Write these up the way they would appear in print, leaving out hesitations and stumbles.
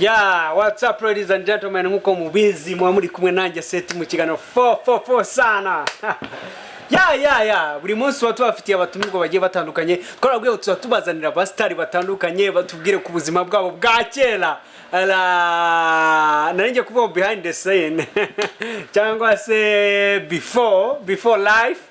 Yeah, what's up, ladies and gentlemen? Nkuko mubizi, muba muri kumwe nanjye Seti mu kiganiro 444 sana. Yeah, buri munsi tuba tubafitiye abatumirwa bagiye batandukanye. Twarabwiye tuba tubazanira abasitari batandukanye, batubwire ku buzima bwabo bwa kera. Nari ngiye kuvuga behind the scene cyangwa se before life.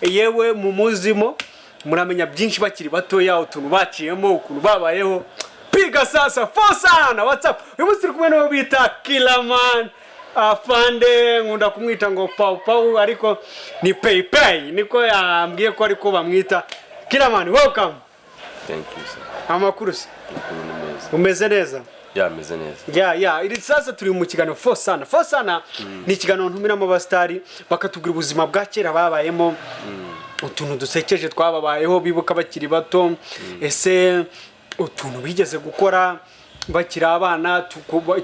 Yewe, mu muzimo muramenya byinshi bakiri batoya, utuntu baciyemo, ukuntu babayeho. Piga sasa fo sana. What's up? Uyu munsi turi kumwe n'uwo bita Killaman Afande. Nkunda kumwita ngo Pau Pau, ariko ni Pay Pay, niko yambwiye ko ariko bamwita. Killaman, welcome. Thank you, sir. Amakuru se? Amakuru ni meza. Umeze neza? Yeah, meze neza. Yeah, iri sasa turi mu kiganiro fo sana. Fo sana ni ikiganiro ntumiramo abasitari, bakatubwira ubuzima bwa kera babayemo, utuntu dusekeje twababayeho bibuka bakiri bato, ese utuntu bigeze gukora bakiri abana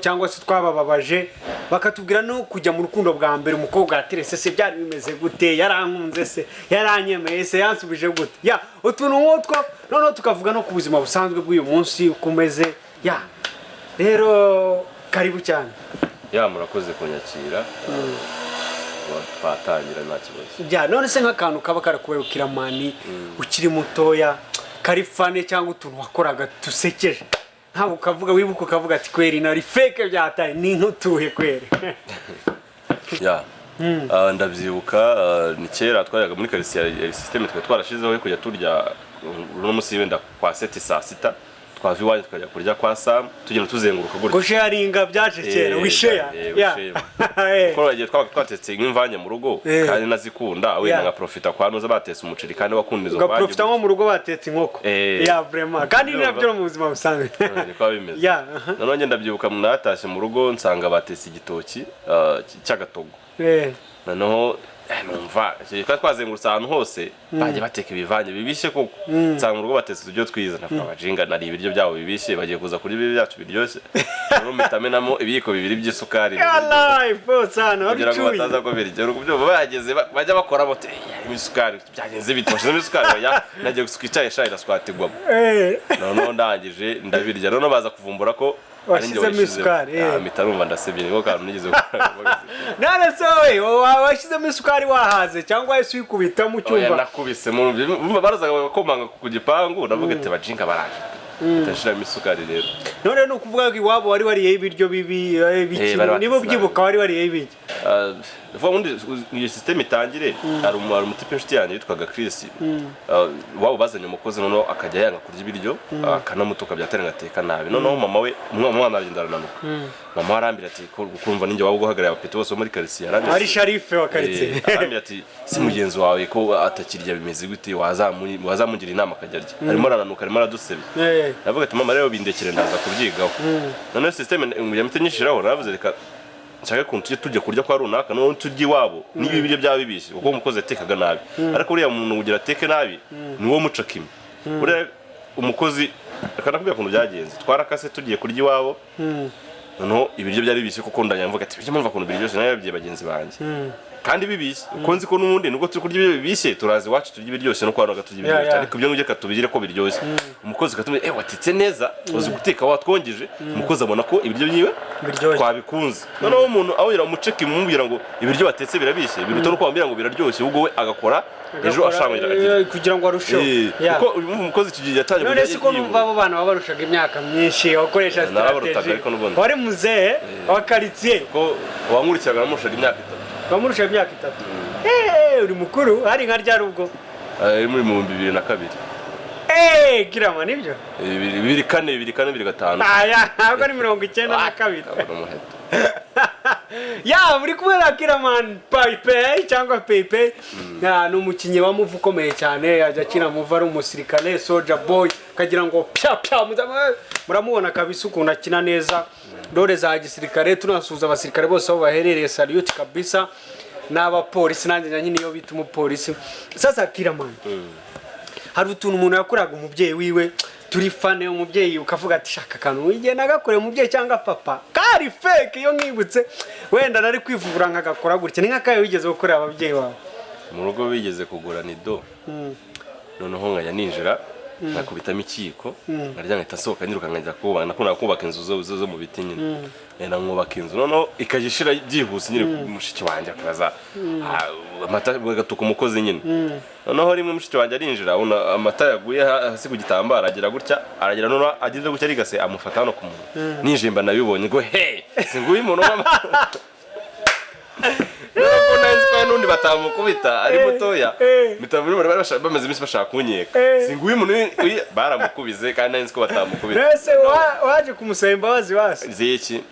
cyangwa se twabababaje, bakatubwira no kujya mu rukundo bwa mbere. Umukobwa yaterese se, byari bimeze gute? Yarankunze se? Yaranyemeye se? Yansubije gute? Yeah, utuntu nk'utwo. Noneho tukavuga no ku buzima busanzwe bw'uyu munsi uko umeze. Yeah, rero karibu cyane. Yeah, murakoze kunyakira. Twatangira nta kibazo. Yeah, none se nk'akantu kaba karakubaye, Killaman, ukiri mutoya, kari funny, cyangwa utuntu wakoraga dusekeje, ntabwo ukavuga, wibuka ukavuga ati kweri nari fake byataye, ni nk'utuhe kweri? Yeah. Ndabyibuka, ni kera twajyaga muri karitsiye, hari système twari twarashizeho yo kujya turya uno munsi wenda kwa Seti saa 6, twava iwanyu tukajya kurya kwa Sam, tugenda tuzenguruka gutya. Gusharinga byaje kera. Wisheya. Wishare. Kuko igihe twabaga twatetse nk'imvange mu rugo kandi nazikunda, wenda nkaprofita kwa nuza batetse umuceri kandi bakunda izo mvange. Ugaprofita nko mu rugo batetse inkoko. Yeah, vraiment, kandi ni Urumva? nabyo mu buzima busanzwe. Niko biba bimeze. Noneho njye ndabyibuka, natashye mu rugo nsanga batetse igitoki cy'agatogo. Noneho numva icyo gihe twari twazengurutse ahantu hose bagiye bateka ibivange bibishye koko, nsanga mu rugo batetse uturyo twiza. Ndavuga, abajinga nari ibiryo byabo bibishye, bagiye kuza kurya ibiryo byacu biryoshye. Noneho mpita menamo ibiyiko bibiri by'isukari mu biryo. Wallahi, po sana. Kugira ngo wabicuye. Bataza ko birya. Uri kubyumva, bageze bajya bakora bati: "Eh, harimo isukari, byagenze bite? Washyizemo isukari?" Oya, nagiye gusuka icyayi sha, iraswatigwamo. Noneho ndangije ndabirya, noneho baza kuvumbura ko ari njye Washyizemo wayishyizemo. isukari. Ah, mpita numva ndasebye. Niko kantu nigeze gukora. None se wowe washyizemo isukari wahaze, cyangwa wahise uyikubitamo Oya, ucyumva? Nakubisemo. Bumva barazaga bagakomanga ku gipangu, ndavuga ati bajinga baraje, mpita nshiramo isukari rero. None ni ukuvuga ko iwabo wari wariyeho ibiryo bibi, biki? Bari Niba batetse. ubyibuka, wari wariyeho ibiki? Ah, vuba ubundi iyo système itangire, hari umutipe inshuti yanjye witwaga Chris. Iwabo bazanye umukozi, noneho akajya yanga kurya ibiryo, akanamutuka byatera ngateka nabi. Noneho mama we, umwana aragenda arananuka. Mama we arambwira ati kumva ninjye waba uhagarariye abapeti bose bo muri karitsiye, arambwira Ari ati- sharife wa karitsiye. Arambwira ati: "Si mugenzi wawe ko atakirya, bimeze gute? Wazamugira inama akajya arya, arimo arananuka, arimo aradusebya." Ndavuga ati: "Mama, rero bindekere, ndaza kubyigaho." Noneho système ngujya mpita nyishiraho. Naravuze: "Reka nshake ukuntu tujye tujya kurya kwa runaka, noneho turya iwabo niba ibiryo byaba bibishye," kuko umukozi yatekaga nabi. Ariko uriya muntu kugira ateke nabi ni wo muca kimwe. Buriya umukozi, reka nakubwira ukuntu byagenze. Twarakase tugiye kurya iwabo, noneho ibiryo byari bibishye kuko ndanya mvuga ati ibiryo mpamvu ukuntu biryoshye nayo yabwiye bagenzi banjye kandi bibishye, uko nzi ko n'ubundi nubwo turi kurya ibiryo bibishye, turaza iwacu turya ibiryoshye, no kwa runaka turya ibiryoshye. Ariko ibyo ngibyo reka tubigire ko biryoshye. Umukozi katubwira: "Eh, watetse neza, uzi guteka, watwongeje." Umukozi abona ko ibiryo byiwe Biryoshye. twabikunze. Noneho umuntu awugira umuceki mumubwira ngo ibiryo batetse birabishye, biruta no kwambwira ngo biraryoshye. Ubwo we agakora ejo ashaka kugira agira Kugira ngo arusheho. Kuko uyu umukozi icyo gihe yatangiye None kujya se ko numva abo bana babarushaga imyaka myinshi, wakoresha Narabarutaga, strategy? ariko n'ubundi. Wari muzehe wa karitsiye. Ko uwankurikiraga namurushaga imyaka 3. Wamurusha imyaka 3. Uri mukuru. Hari nka ryari ubwo? Muri mu 2002. Kirama, nibyo? 2004, 2004, 2005. Aya ntabwo ari 92? Kabona umuheto. Yeah, muri kumwe na Killaman Paypay cyangwa Paypay. Ni umukinnyi wa movie ukomeye cyane, ajya akina movie ari umusirikare, soldier boy, kagira ngo pya pya. Muramubona kabisa ukuntu akina neza role za gisirikare. Tunasuhuza abasirikare bose aho baherereye, salute kabisa, n'abapolisi. Nanjye nyine iyo bita umupolisi. Sasa Killaman, hari utuntu umuntu yakoraga umubyeyi wiwe turi funny, umubyeyi ukavuga ati shaka akantu igihe nagakoreye umubyeyi cyangwa papa kari fake, iyo nkibutse wenda nari kwivura nkagakora gutya. Ni nk'akahe wigeze gukorera ababyeyi bawe? Mu rugo bigeze kugura nido, noneho nkajya ninjira. Nkakubitamo ikiyiko, nkarya, nkahita nsohoka nyiruka nkajya kubaka. Nakundaga kubaka inzu zo mu biti nyine. Nkubaka inzu, noneho ikajya ishira byihuse nyine. Mushiki wanjye akaza, amata bagatuka umukozi nyine. Noneho rimwe mushiki wanjye arinjira, abona amata yaguye hasi ku gitambaro, agira gutya, aragira, noneho ageze gutya arigase, amufata hano ku munwa. Ninjiye mba nabibonye ngo he, singuye umuntu w'amata. Noneho nari ko n'undi batamukubita ari mutoya, mpita muri bari bamaze iminsi bashaka kunyeka. Singuye umuntu baramukubize kandi nari nzi ko batamukubita. Ese waje kumusaba imbabazi wasi? Ziki?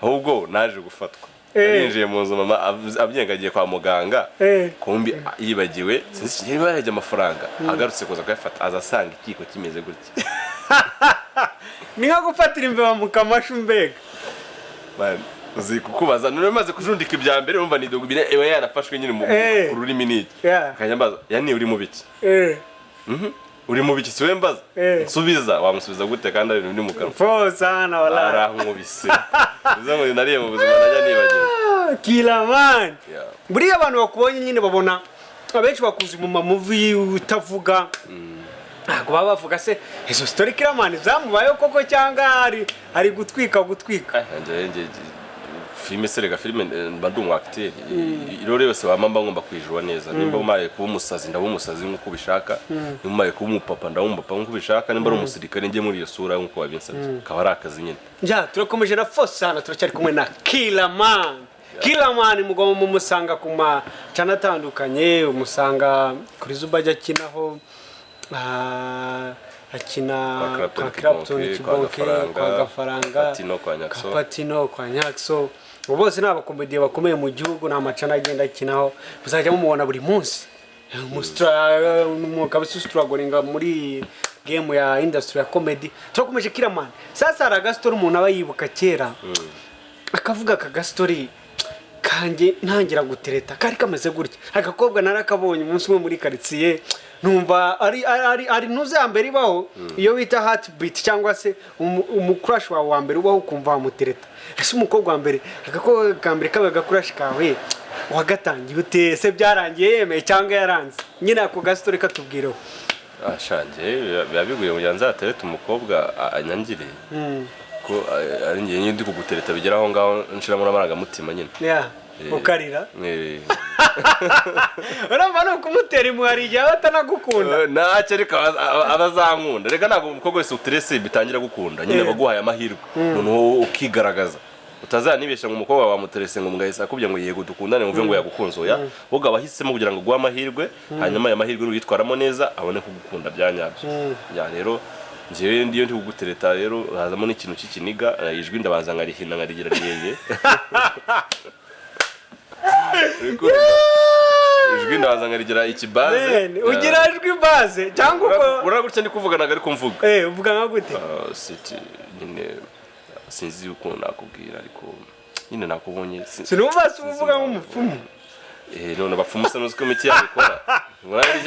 Ahubwo naje gufatwa. Ninjiye mu nzu, mama abyengagiye kwa muganga. Kumbi yibagiwe, sinzi niba yarebye amafaranga, agarutse kuza kuyafata, aza asanga ikiko kimeze gutya. Ni nko gufatira imbeba mu kamashu mbega. Man, uzi kukubaza none maze kujundika ibya mbere, urumva ni dogubire iba yarafashwe nyine mu ku rurimi n'iki. Akajya mbaza yani uri mu biki? Uri mu biki? Si we mbaza. Nsubiza, wamusubiza gute kandi ari ibintu biri mu kanwa? Fo sana wala. Arankubise, bivuze ngo nariye mu buzima najya nibagirwa. Killaman. Yeah. Buriya abantu bakubonye nyine babona, abenshi bakuzi mu ma movie utavuga, ntabwo baba bavuga se izo story Killaman zamubayeho koko cyangwa ari gutwika gutwika. Njye filime se, rega filime, mba ndi umu acteur. Irore yose bama mba ngomba kwijura neza. Nimba umaye kuba umusazi, ndaba umusazi nk'uko ubishaka. Nimba umaye kuba umupapa, ndaba umupapa nk'uko ubishaka. Nimba ari umusirikare, njye muri iyo sura nk'uko wabinsabye, akaba ari akazi nyine. Njya turakomeje na Fosana, turacyari kumwe na Killaman. Killaman mugomba mumusanga ku macana atandukanye, umusanga kuri Zuba ajya akinaho, akina Kwa Clapton kwa Clapton Kibonke, kwa Kibonke, Gafaranga, kwa Gafaranga, Patino, kwa Nyakso. kwa Patino, kwa Nyakso. Abo bose ni abakomediye bakomeye mu gihugu, ni amacana agenda akinaho, muzajya mumubona buri munsi. Kabisa struggling muri game ya industry ya comedy. Turakomeje. Killaman, sasa hari agastori umuntu aba yibuka kera, akavuga aka gastori kanjye ntangira gutereta kari kameze gutya, agakobwa narakabonye umunsi umwe muri karitsiye, numva ari ntuze ya mbere ibaho, iyo bita heartbeat, cyangwa se umu crush wawe wa mbere ubaho, ukumva wamutereta. Ese umukobwa wa mbere, agakobwa ka mbere kabaye aga crush kawe, wagatangiye ute? Ese byarangiye yemeye cyangwa yaranze nyine? Ako gastori katubwireho. Ashange biba bigoye kugira ngo nzaterete umukobwa anyangire, ko ari njye nyine ndi kugutereta, bigera aho ngaho nshiramo n'amarangamutima nyine. Ukarira. Urumva ni ukumutera impuhwe, hari igihe aba atanagukunda. Ntacyo, ariko aba azankunda. Reka, ntabwo umukobwa wese uterese bitangira gukunda nyine. Baguhaye amahirwe, noneho ukigaragaza, utazanibeshya ngo umukobwa wamuterese ngo mugahise akubwira ngo yego dukundane, ngo uve ngo yagukunze. Oya, wowe aba ahisemo kugira ngo uguhe amahirwe, hanyuma aya mahirwe uyitwaramo neza abone kugukunda bya nyabyo. Ya rero njyewe ndiyo ndi kugutereta rero hazamo n'ikintu cy'ikiniga, ijwi ndabanza nkarihina, nkarigira rirerire. Uri kumva? Ijwi ndabanza nkarigira ikibaze. Man, ugira ijwi baze cyangwa uko? Urabona gutya ndi kuvuganaga ariko mvuga. Uvuga nka gute? Siti nyine sinzi ukuntu nakubwira, ariko nyine nakubonye Sinumva se uvuga nk'umupfumu? None abapfumu se nuzi ko imiti yabo ikora?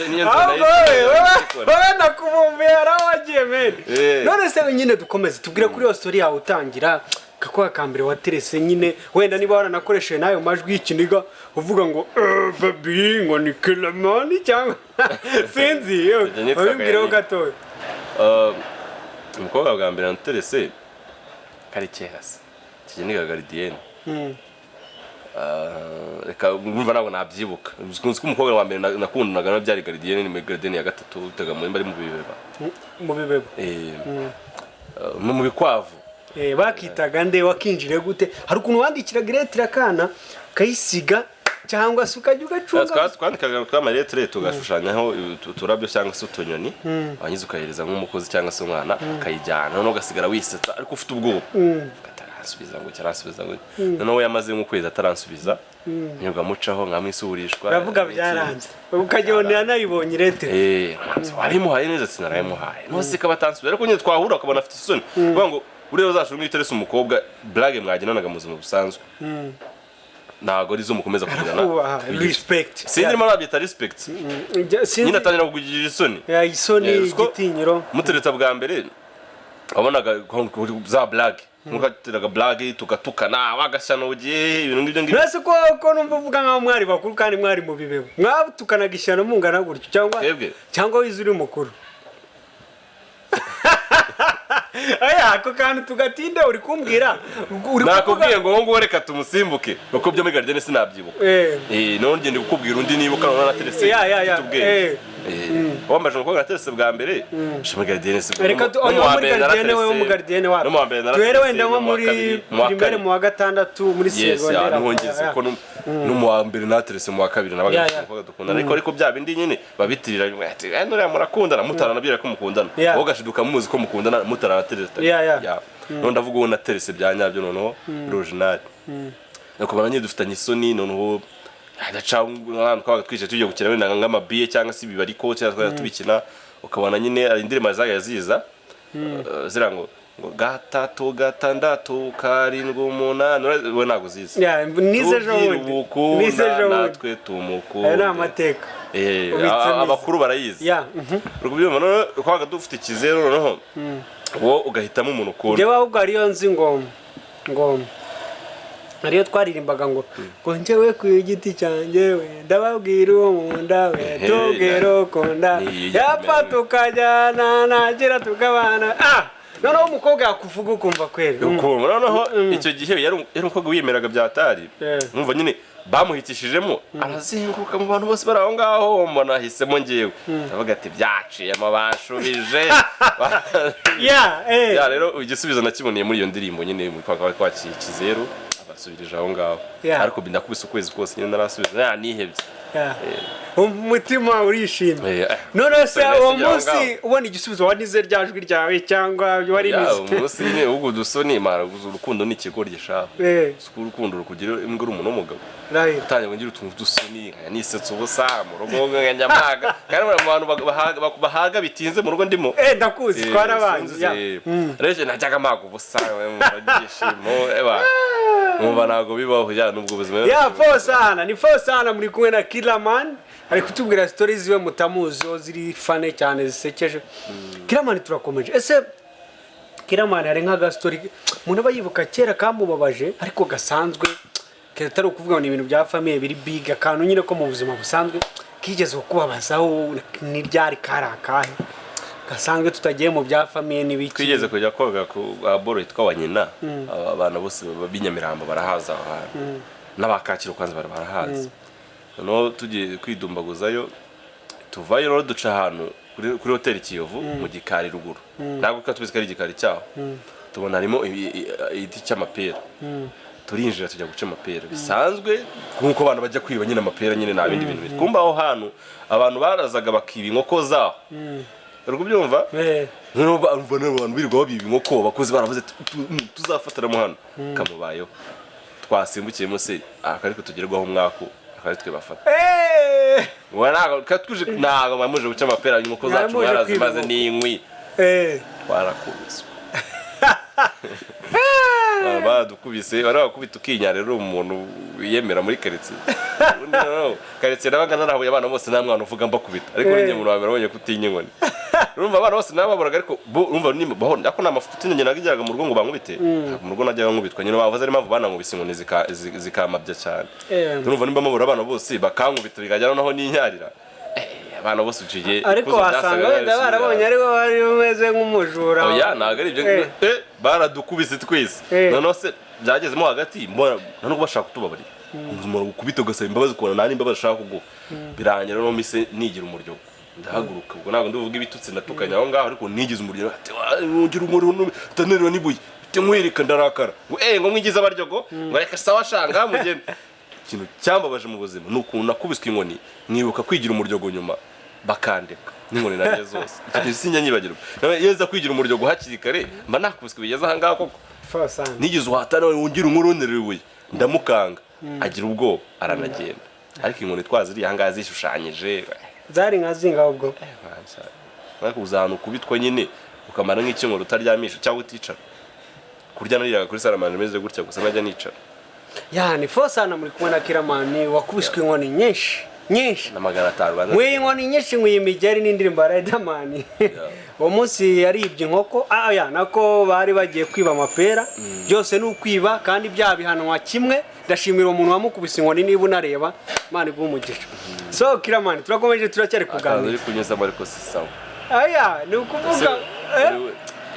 Niyo nzira Ahubwo wowe nahise. Wowe nakubumbuye, hari aho wagiye man. None se nyine dukomeze, tubwire kuri iyo story yawe utangira gakuba ka mbere waterese nyine, wenda niba waranakoresheje n'ayo majwi y'ikiniga uvuga ngo "Baby", ngo ni Killaman cyangwa sinzi. Njye nitwaga wabibwireho Yannick. gatoya. Umukobwa bwa mbere naterese kari kera se, kijya niga gardienne. Reka urumva ntabwo nabyibuka. Uzi ko umukobwa wa mbere nakundanaga na byari gardienne, ni muri gardienne ya gatatu, bitaga muri bari mu bibeba. Mu bibeba. No mu bikwavu. Bakitaga nde? Wakinjire gute? Hari ukuntu wandikiraga iretire akana ukayisiga cyangwa se ukajya ugacunga? Twandikaga tw'amaletire, tugashushanyaho uturabyo cyangwa se utunyoni, warangiza ukahereza nk'umukozi cyangwa se umwana akayijyana, noneho ugasigara wisetsa ariko ufite ubwoba, ataransubiza ngo cyaransubiza ngo noneho we yamaze nk'ukwezi ataransubiza, nibwo amucaho nkamwisuhurishwa. Uravuga byaranze, ukajya ubona yanayibonye iretire. Warayimuhaye neza? Sinarayimuhaye, nose ikaba atansubiza, ariko nyine twahura ukabona afite isoni. Kuvuga ngo uriya uzashobora nk'iterese umukobwa, blague mwagenanaga mu buzima busanzwe ntabwo arizo mukomeza kugirana. Arakubaha, respect. Sinzi niba nabyita respect. Sinzi. Nyine atangira kukugirira isoni. Isoni. Igitinyiro. Mutereta bwa mbere wabonaga za blague, ntukateraga blague tugatukana, wagashyano ugiye, ibintu ngibyo ngibyo. Mbese ko numva uvuga nkaho mwari bakuru kandi mwari mu bibebo, mwatukanaga ishyano mungana gutyo cyangwa? Twebwe? Cyangwa wize uri mukuru? Aya, ako kantu tugatinde, uri kumbwira, uri kuvuga. Nakubwiye ngo uwo nguwo reka tumusimbuke, kuko byo muri gardienne sinabyibuka. None ngende kukubwira undi nibuka none naterese Ya. ufite ubwenge. Wambaje umukobwa naterese bwa mbere muri gardienne si Reka no mu oya, wa muri mbere gardienne we, wo mu naraterese. gardienne wapi? No mu wa mbere Duhere naraterese, wenda nko no mu wa muri kabiri, mu wa primaire, kane. mu wa gatandatu, muri Yes, ya. secondaire. Niho ngeze ko no mu wa mbere naterese, mu wa kabiri nabaga mfite umukobwa dukundana, ariko bya bindi nyine babitirira ati: "Eh, nuriya murakundana mutaranabwira ko mukundana." Wowe ugashiduka muzi ko mukundana mutaranatereta. Ya. None ndavuga uwo naterese bya nyabyo, noneho original. Nuko nyine dufitanye isoni, noneho adaca ahantu twabaga twicaye tugiye gukina wenda nk'amabiye cyangwa se ibibariko cyangwa twajya tubikina, ukabona nyine hari indirimbo zajya ziza, zira ngo gatatu, gatandatu, karindwi, umunani. We ntabwo zizi. Ya, nize ejo Tubwire bundi. ubukunda, Nize ejo bundi. natwe tumukunde. Ayo ni amateka. Ubitse neza. Abakuru barayizi. Ya. Uri kubyumva? Noneho twabaga dufite ikizeru, noneho wowe ugahitamo umuntu ukunda. Njyewe ahubwo hariyo nzi ngo hariyo twaririmbaga ngo njyewe ku giti cyanjye we, ndababwira uwo nkunda we, Ehe, tubwira ukunda niyo yapfa kumenya. Tukajyana nagira tukabana. Ah, noneho umukobwa yakuvuga ukumva kweri. Ukumva noneho icyo gihe yari umukobwa wiyemeraga byatari. Numva nyine bamuhitishijemo, arazenguruka mu bantu bose bari aho ngaho, mbona ahisemo ngewe, ndavuga ati: "Byaciyemo, banshubije." Ya. Ya, rero igisubizo nakiboneye muri iyo ndirimbo nyine, muri kwa kwakiye ikizeru, abasubirije aho ngaho. Ariko ndakubise ukwezi kose nyine narasubiza, ya, nihebye. Ya. Umutima urishimye. None se nahise uwo ngera aho munsi ngaho. ubona igisubizo, wanize rya jwi ryawe cyangwa wari Ya, mize? umunsi nyine ubwo udusoni mara, urukundo ni ikigoryi sha. Si urukundo rukugira imbwa uri umuntu w'umugabo. Rahira. Utangiye ngo ngira utuntu dusoni, nkajya nisetsa ubusa mu rugo, nkajya mpaga, kandi mu bantu bahaga bitinze mu rugo ndimo. Ndakuzi, twarabanye. Sinzi, Ya. Rero najyaga mpaga ubusa nkumva ibyishimo, eba nkumva ntabwo bibaho, ya, nubwo buzima. Ya, fo sana, ni fo sana. Muri kumwe na Killaman, ari kutubwira stories ziwe mutamuziho, ziri funny cyane, zisekeje. Killaman, turakomeje. Ese Killaman, hari nk'agastori umuntu aba yibuka kera kamubabaje ariko gasanzwe, katari ukuvuga ngo ni ibintu bya famille biri big, akantu nyine ko mu buzima busanzwe kigeze kukubabazaho, n'iryari, kari akahe gasanzwe, tutagiye mu bya famille n'ibiki? Twigeze kujya koga ku boro yitwa wa nyina. Abantu bose b'inyamirambo barahaza aho hantu, n'abakacyiru kwanza bari barahazi. Noneho tugiye kwidumbaguzayo, tuvayo rero duca ahantu kuri hoteli Kiyovu mu gikari ruguru, ntabwo twari tubizi ko ari igikari cyaho. Tubona harimo igiti cy'amapera, turinjira tujya guca amapera bisanzwe nk'uko abantu bajya kwiba nyine amapera nyine, nta bindi bintu biri. Kumba aho hantu abantu barazaga bakiba inkoko zaho, uri kubyumva? Eh. Noneho barumva n'abantu birirwa babiba inkoko, abakozi baravuze tuzafatiramo hano kamubayeho, twasimbukiyemo se akari tugerwaho umwaku akari twe bafata. Ubu ntabwo twuje, ntabwo mwamuje guca amapera, inkoko zacu Mwamuje kwiba mwarazimaze inkoko. n'inkwi. Twarakubiswe. Baradukubise, barakubita ukinya. Rero umuntu wiyemera muri karitsiye. Ubundi noneho karitsiye nabaga narahuye abana bose, nta mwana uvuga mbakubita, ariko ninjye muntu wa mbere wabonye kutinya inkoni. Urumva abana bose nababoraga, ariko bo urumva ni baho, ariko nta mafuti njye nagijyaga mu rugo ngo bankubite. Ntabwo mu rugo najyaga nkubitwa nyine, bavuze ari impamvu banankubise inkoni zikamabya cyane. Urumva nimba mabura abana bose bakankubita, bikajya noneho n'inyarira. Abana bose uciye Ariko ikuzo wasanga byasaga wenda n'ibisubira. barabonye ariko bari bumeze nk'umujura. Oya, ntabwo ari ibyo. Baradukubise twese. Noneho se byagezemo hagati mbona nta nubwo bashaka kutubabarira, umuntu gukubita ugasaba imbabazi, ukabona nta n'imbabazi ashaka kuguha. Birangira noneho mise nigira umuryo, ndahaguruka. Ubwo ntabwo ndibuvuge ibitutsi natukanye aho ngaho, ariko nigize umuryo ati: "Wongera umuriro utanerura n'ibuye ati nkwereka." Ndarakara ngo ngo mwigize abaryogo, ngo reka sawa shanga mugende. Ikintu cyambabaje mu buzima ni ukuntu nakubiswe inkoni, nkibuka kwigira umuryogo nyuma bakandeka n'inkoni nagiye zose. Icyo kintu sinjya nyibagirwa. Nawe iyo nza kwigira umuryogo hakiri kare, mba nakubiswe bigeze aha ngaha koko. Fo sana. Nigeze uhatana, wongera unkurunire ibuye, ndamukanga agira ubwoba aranagenda, ariko inkoni twaziriye aha ngaha zishushanyije. Zari nka zinga ubwo? Ariko uza ahantu ukubitwa nyine ukamara nk'icyumweru utaryamisha cyangwa uticara. Kurya nariraga kuri salle à manger meze gutya gusa, najya nicara. Ya, ni fo sana. Muri kumwe na Killaman wakubiswe inkoni nyinshi nyinshi. Na 500 banza. Nkwiye inkoni nyinshi, nkwiye imigeri n'indirimbo ya Riderman. Uwo munsi yaribye inkoko, ah ya, nako bari bagiye kwiba amapera. Byose ni ukwiba kandi bya bihanwa kimwe. Ndashimira uwo muntu wamukubise inkoni, niba unareba, Imana iguhe umugisha. So Killaman, turakomeje, turacyari Akaza kuganira. uri kunyuzamo ariko si sawa. Aya ni ukuvuga, eh?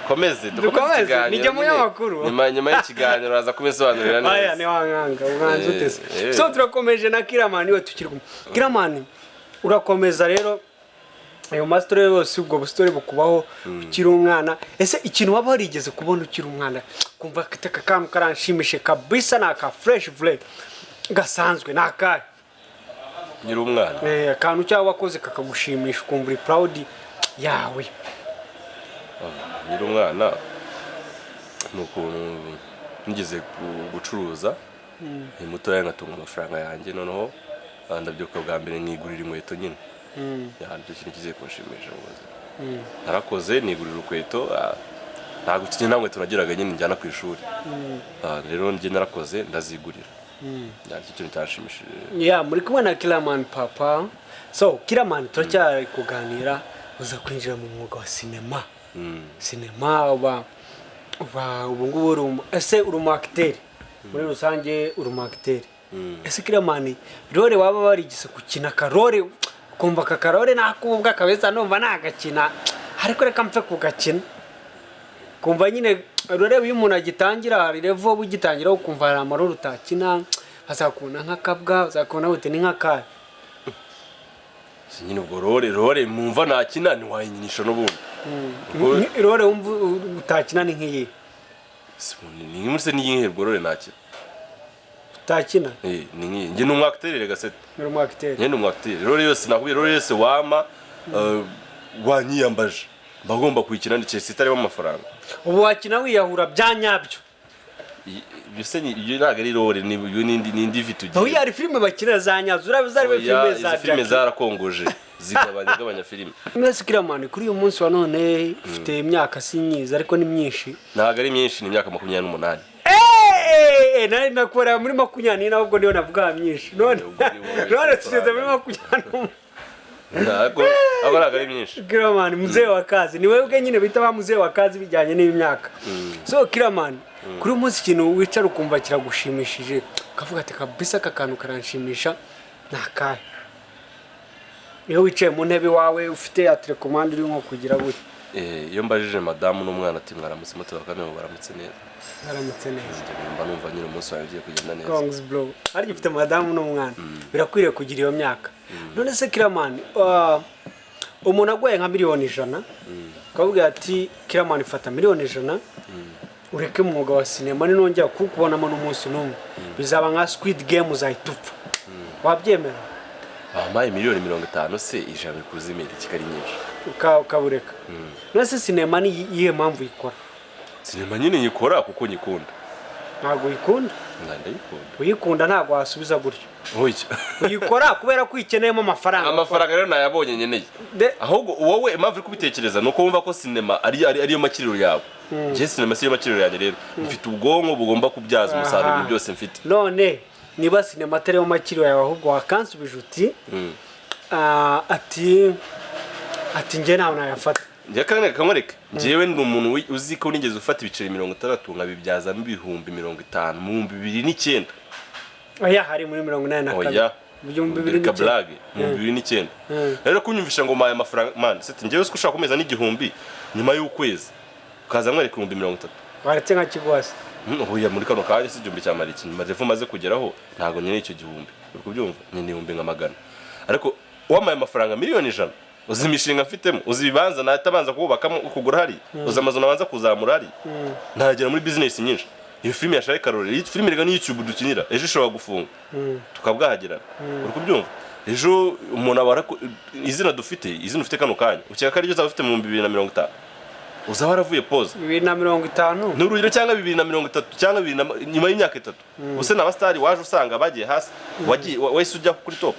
Dukomeze, dukomeze Dukomeze, ikiganiro ni jye nyine. munyamakuru. Nyuma y'ikiganiro uraza kubisobanurira neza. Aya ni wankanga umwanzi utese. So turakomeje na Killaman, we tukiri kumwe. Killaman, urakomeza rero ayo ma story yose, ubwo bu story bukubaho ukiri umwana. Ese ikintu waba warigeze kubona ukiri umwana, kumva aka kantu karanshimishe kabisa, ni aka fresh vure gasanzwe, ni akahe? Nyiri umwana? Akantu cyangwa wakoze kakagushimisha, ukumva uri proud yawe. Nyiri umwana ni ukuntu nigeze gucuruza ni mutoya, ngatunga amafaranga yanjye, noneho ndabyuka bwa mbere nkigurira inkweto nyine. Yeah, nicyo kintu kigiye kunshimisha mu buzima. Narakoze nigurira urukweto, ntabwo iki nta nkweto nagiraga nyine njyana ku ishuri. Rero njye narakoze ndazigurira. Yeah, nicyo kintu cyanshimishije. Yeah, muri kumwe na Killaman papa. So Killaman, turacyari kuganira, uza kwinjira mu mwuga wa sinema. Sinema uba ubu ngubu ese uri umu acteur muri rusange, uri umu acteur. Ese Killaman, role waba warigeze gukina, aka role ukumva aka karore nakubwa kabisa, numva nagakina ariko reka mpfe kugakina, kumva nyine rureba iyo umuntu agitangira, hari level uba ugitangira ukumva hari ama role utakina, bazakubona nk'akabwa, bazakubona bute, ni nk'akahe? Si nyine ubwo role mwumva nakina ntiwayinyinisha n'ubundi. Role wumva utakina ni nk'iyi? Si ni muri se ni iyihe ubwo role nakina? Utakina? Ni nk'iyi, njye ni umu acteur rega se. Uri umu acteur. Njye ni umu acteur, role yose nakubwiye, role yose wama wanyiyambaje mba ngomba kuyikina, ndetse itarimo amafaranga. Ubu wakina wiyahura bya nyabyo? Ibyo se ibyo ntabwo ari role, ni iyo ni indi vie tugiye. Aho hari filime bakina za nyazo, urabizi, ari Oya, filime izi za filime Jackie. zarakongoje, zigabanya gabanya filime. Mwese Killaman, kuri uyu munsi wa none ufite imyaka si myiza ariko ni myinshi. Ntabwo ari myinshi, ni imyaka 28. Nari nakora muri 24, ahubwo niyo navuga myinshi none. Ubwo ni wowe. None tugeze muri 21. Ntabwo ari myinshi. Killaman, mzee wa kazi, ni wewe nyine bita ba mzee wa kazi bijyanye n'imyaka. So Killaman, kuri uyu munsi ikintu wicara ukumva kiragushimishije, ukavuga ati kabisa aka kantu karanshimisha, ni akahe? Iyo wicaye mu ntebe iwawe ufite ya télécommande, uri nko kugira gutya? Iyo mbajije madamu n'umwana ati mwaramutse mute, bakamenya ngo baramutse neza. Baramutse neza. Mba numva nyine umunsi wawe ugiye kugenda neza. Congs bro, ariko ufite madamu n'umwana, birakwiriye kugira iyo myaka. None se Killaman, umuntu aguhaye nka miliyoni 100, ukavuga ati Killaman, fata miliyoni 100 ureke umwuga wa sinema, ninongera kukubonamo n'umunsi n'umwe bizaba nka Squid Game, uzahita upfa, wabyemera? Bampaye miliyoni 50 se, 100 kuzimira ikikari nyinshi. Ukabureka. None se sinema ni iyihe mpamvu uyikora? Sinema nyine nyikora kuko nyikunda. Ntabwo uyikunda. Ndayikunda. Uyikunda ntabwo wasubiza gutyo. Oya. Uyikora kubera ko uyikeneyemo amafaranga. Amafaranga rero nayabonye nkeneye. Ahubwo wowe impamvu uri kubitekereza ni uko wumva ko sinema ariyo makiriro yawe. Njye sinema siyo makiriro yanjye. Rero mfite ubwonko bugomba kubyaza umusaruro ibintu byose mfite. None niba sinema atariyo makiriro yawe, ahubwo wakansubije uti ati njye ntawe nayafata. Njye kandi kamwereka, njyewe ndi umuntu uzi ko nigeze ufata ibiceri 60 nkabibyazamo 50,000 mu 2009. Oya, hari muri 82. Oya. Mu bihumbi bibiri Reka n'icyenda. blague, mu 2009. Rero kunyumvisha ngo mpaye amafaranga, man, seti njyewe uzi ko ushaka kumeza n'igihumbi, nyuma y'ukwezi ukaza mwereka 30,000. Waretse nka kigwasi. Oya, muri kano kanya si igihumbi cyamara iki? Nyuma refu maze kugeraho ntabwo nkeneye icyo gihumbi, uri kubyumva? Nkeneye 100,000. Ariko wampaye amafaranga miliyoni 100, uzi imishinga mfitemo, uzi ibibanza nahita abanza kubakamo, kugura hari, uzi amazu nabanza kuzamura hari, ntagera muri business nyinshi. Iyo filime yashaye karori, iyi filime rega ni YouTube dukinira, ejo ishobora gufunga tukabwahagirana, uri kubyumva? Ejo umuntu aba izina dufite, izina ufite kano kanya, ukeka ko ariryo uzaba ufite mu 2050? Uzaba waravuye pause. 2050? Ni urugero, cyangwa 2030, cyangwa bibiri na nyuma y'imyaka 3. Ubuse ni abasitari waje usanga bagiye hasi, wagiye wahise ujya kuri top.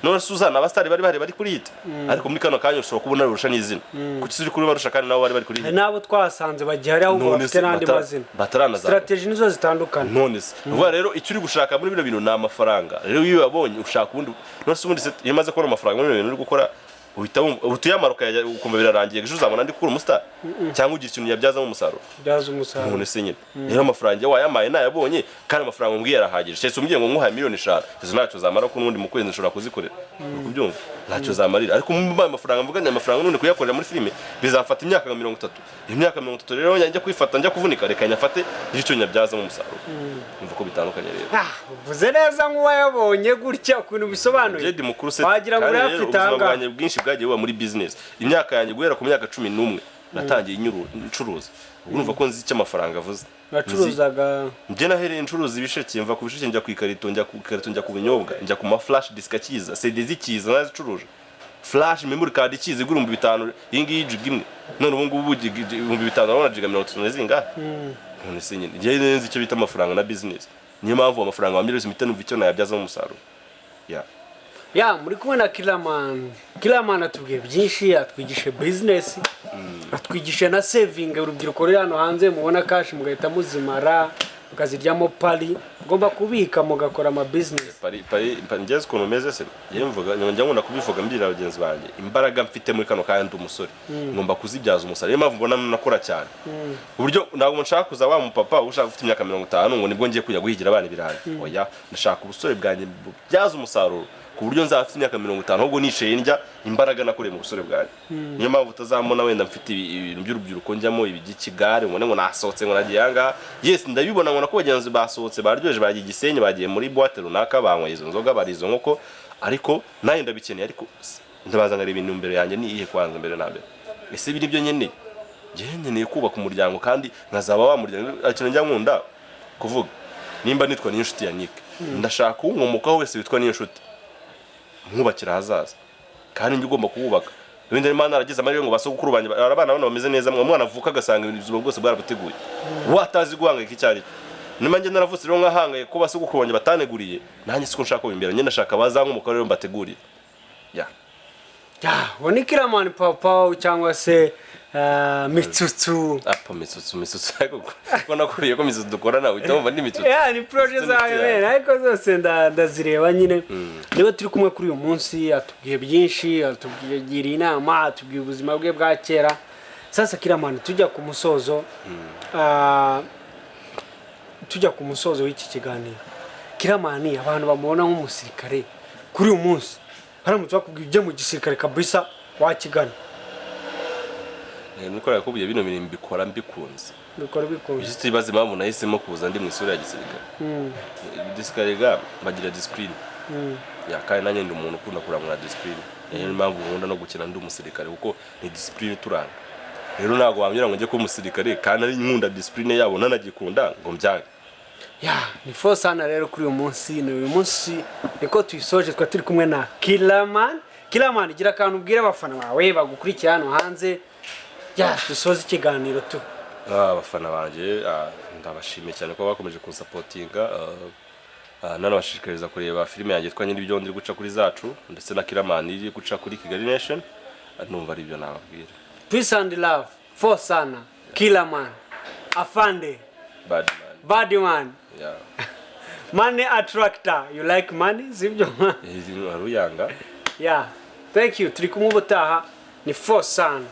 None se uzana abasitari bari bahari bari kuri hit, ariko muri kano kanya ushobora kubona barusha n'izina, kuki uri kuri barusha kandi nabo bari bari kuri Hari hit? n'abo twasanze bagihari ahubwo None bafite se n'andi mazina. bataranazamuka. Strategy nizo zitandukana. None se uvuga rero icyo uri gushaka muri bino bintu ni amafaranga. Rero iyo uyabonye ushaka ubundi. None se ubundi se iyo umaze kubona amafaranga muri bino bintu uri gukora, uhita wumva uhita uyamara ukumva birarangiye, ejo uzabona andi gukura umusitari cyangwa ugira ikintu yabyazamo umusaruro? Byaza umusaruro. None se nyine rero amafaranga iyo wayamaye nayabonye, kandi amafaranga umbwiye arahagije, keretse umbwiye ngo nkuhaye miliyoni 5, izo ntacyo zamara ko n'ubundi mu kwezi nshobora kuzikorera, uri kubyumva? Ntacyo zamarira. Ariko mu amafaranga mvuga ni amafaranga none kuyakorera muri filime bizafata imyaka nka 30. Imyaka 30 rero njya kwifata, njya kuvunika, reka nyafate icyo nyabyazamo umusaruro. Umva ko bitandukanye rero. Ah, uvuze neza nk'uwayabonye gutya ukuntu bisobanuye. Jedi mukuru se? Wagira ngo Kandi rero urayafite ubuzima ahangaha. bwanjye bwinshi bwagiye buba muri business. Imyaka yanjye, guhera ku myaka 11 natangiye ncuruza. Ubwo urumva ko nzi icyo amafaranga avuze. Wacuruzaga? Njye nahereye ncuruza ibisheke, mva ku bisheke njya ku ikarito, njya ku ikarito njya ku binyobwa, njya ku ma flash disk akiza, CD zikiza nazicuruje, flash memory card ikiza igura 5000, iyi ngiyi giga imwe. None ubu ngubu 5000 urabona giga 30 na zingahe? None se nyine njye nzi icyo bita amafaranga na business. Niyo mpamvu amafaranga wa miliyoni mpita numva icyo nayabyazamo umusaruro, yeah. Ya, muri kumwe na Killaman. Killaman atubwiye byinshi, atwigishe business, atwigishe na saving. Urubyiruko ruri hano hanze, mubona cash mugahita muzimara, mukaziryamo pari. Mugomba kubika, mugakora ama business. Pari pari pari, ngeze ukuntu meze se, njye mvuga, njya nkunda kubivuga mbwira bagenzi banjye, imbaraga mfite muri kano kanya ndi umusore ngomba kuzibyaza umusaruro. Niyo mpamvu mbona nakora cyane, uburyo ntabwo nshaka kuza wa mupapa ushaka ufite imyaka 50 ngo nibwo ngiye kujya guhigira abana ibirayi. Oya, ndashaka ubusore bwanjye bubyaza umusaruro ku buryo nzaba mfite imyaka 50 ahubwo nicaye ndya imbaraga nakoreye mu busore bwanjye. Niyo mpamvu utazamubona wenda mfite ibintu by'urubyiruko njyamo, ibi by'ikigare, ubone ngo nasohotse, ngo nagiye ahangaha. Yes, ndabibona ngo nako bagenzi basohotse, baryoheje, bagiye Gisenyi, bagiye muri boîte runaka, banyweye izo nzoga, bari izo nkoko, ariko nanjye ndabikeneye. Ariko ndabanza nkareba ibintu imbere yanjye ni iyihe kwanza mbere na mbere. Ese ibi nibyo nkeneye? Njyewe nkeneye kubaka umuryango kandi nkazaba wa muryango. Ikintu njya nkunda kuvuga, nimba nitwa Niyonshuti Yannick, ndashaka uwunkomokaho wese witwa Niyonshuti mwubakira ahazaza, kandi njye ugomba kuwubaka. Wenda niba naragize amahirwe ngo basogokuru banjye, abana bano bameze neza, umwana avuka agasanga ubuzima bwose bwarabuteguye, watazi guhangayika icyo ari cyo. Niba njye naravutse rero nkahangaye ko basogokuru banjye bataneguriye, nanjye siko nshaka kubimbera. Njye ndashaka abazankomokaho rero mbategurire, ya. Ya, uwo ni Killaman Papa cyangwa se Mitsutsu. Apa Mitsutsu, Mitsutsu, ariko ko nakuriye ko Mitsutsu dukorana uhita wumva ni Mitsutsu. Ya, ni projet Mitsutsu ni zawe inshuti yanjye. bene, ariko zose ndazireba nyine. Niba turi kumwe kuri uyu munsi, atubwiye byinshi, atubwiye, agira inama, atubwiye ubuzima bwe bwa kera. Sasa Killaman, tujya ku musozo, tujya ku musozo w'iki kiganiro, Killaman abantu bamubona nk'umusirikare. Kuri uyu munsi haramutse bakubwiye ujye mu gisirikare kabisa, wakigana? Niko nakubwiye, bino bintu mbikora mbikunze. Bikora bikunze. Just ibaze impamvu nahisemo kuza ndi mu isura ya gisirikare. Gisirikare ga bagira discipline. Ya, kandi nanjye ndi umuntu ukunda kurangwa na discipline. Niyo mpamvu nkunda no gukina ndi umusirikare, kuko ni discipline ituranga. Rero ntabwo wambwira ngo njye kuba umusirikare kandi ari nkunda discipline yabo, nanagikunda, ngo mbyange. Ya, ni fo sana. Rero kuri uyu munsi, ni uyu munsi niko tuyisoje. Twari turi kumwe na Killaman. Killaman, gira akantu ubwira abafana bawe bagukurikiye hano hanze. Ya, dusoze ikiganiro tu. Abafana banjye, ndabashimiye cyane ko bakomeje kunsupportinga. Nanabashishikariza kureba filime yanjye yitwa Nyiribyondo iri guca kuri Zacu, ndetse na Killaman iri guca kuri Kigali Nation. Numva ari ibyo nababwira. Peace and love, fo sana. Killaman afande. Bad man. Bad man. Yeah. Money attractor, you like money, sibyo? Hari uyanga? Yeah, thank you. Turi kumwe ubutaha, ni fo sana.